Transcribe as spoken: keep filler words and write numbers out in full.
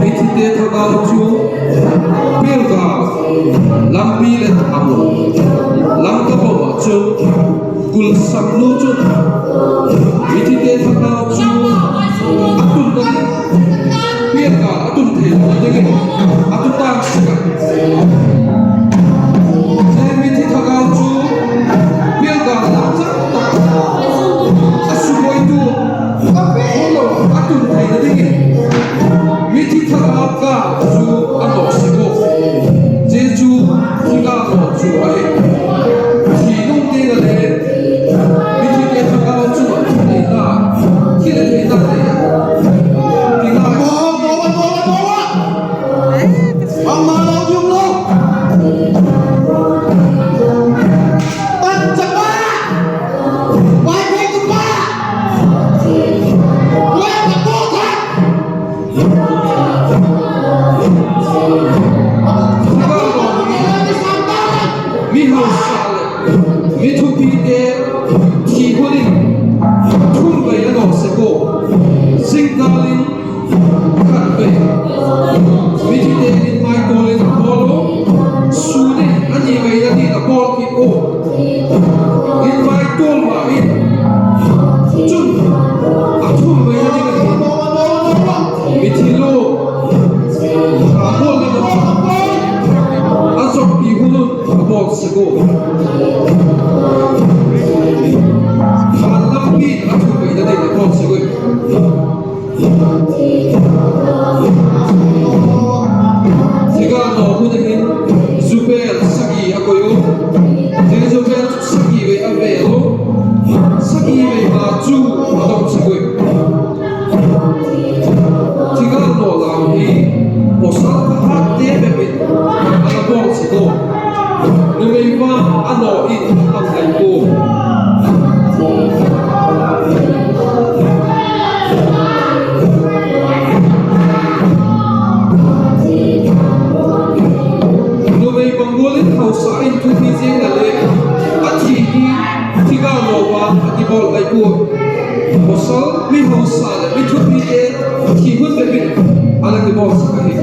Mithite thagau chu bialka lampi leh a mu lam ka bawm ah chun, kulsaknu chun mithite thagau chu a tun ding, bialka a tun theina dingin a tu tâk sek a. Zia mithi thagau chu bialka lam chang tak a subuaitu a tun theina dingin mithi thagau ka chu a nawk sek ua. Zia chu thagau chu ahi. Thi nung tiang ah le mithite thagau chu a tun theina, thi le theina nei a, ti ngai. Bangma lo ding lo. Pan chapa. Pai thei tu pa. Pai ka ko tha. Mi hausa leh mi thupite thi hun in thum vei a nawk sek ua. Zingkal in khat vei. Mithite in maitual in a bawl u. Sûn in a ni vei a ni a bawl kit u. In maitual ma in chun a thum vei a ni a. Mithi lu a bawl le a zawkpi hun un a bawl sek ua. Van lampi a thum vei a ni a bawl sek ui. Thagau naw hun a hin zubêl sagi a koi u. Zia zubêl sagi vei a vêl u. Sagi vei ma chu a dawm sek ui. Thagau naw lam hi pawsal pha pha te bep in a la bawl sek ua. Numei vang a naw in a tam ngai pua. Numei bang gual in hausa in thupi ziang a le, a thi hi thagau naw vang a kibawl ngai pua. Pawsal, mi hausa leh mi thupite thi hun bep in a la kibawl sek ahi.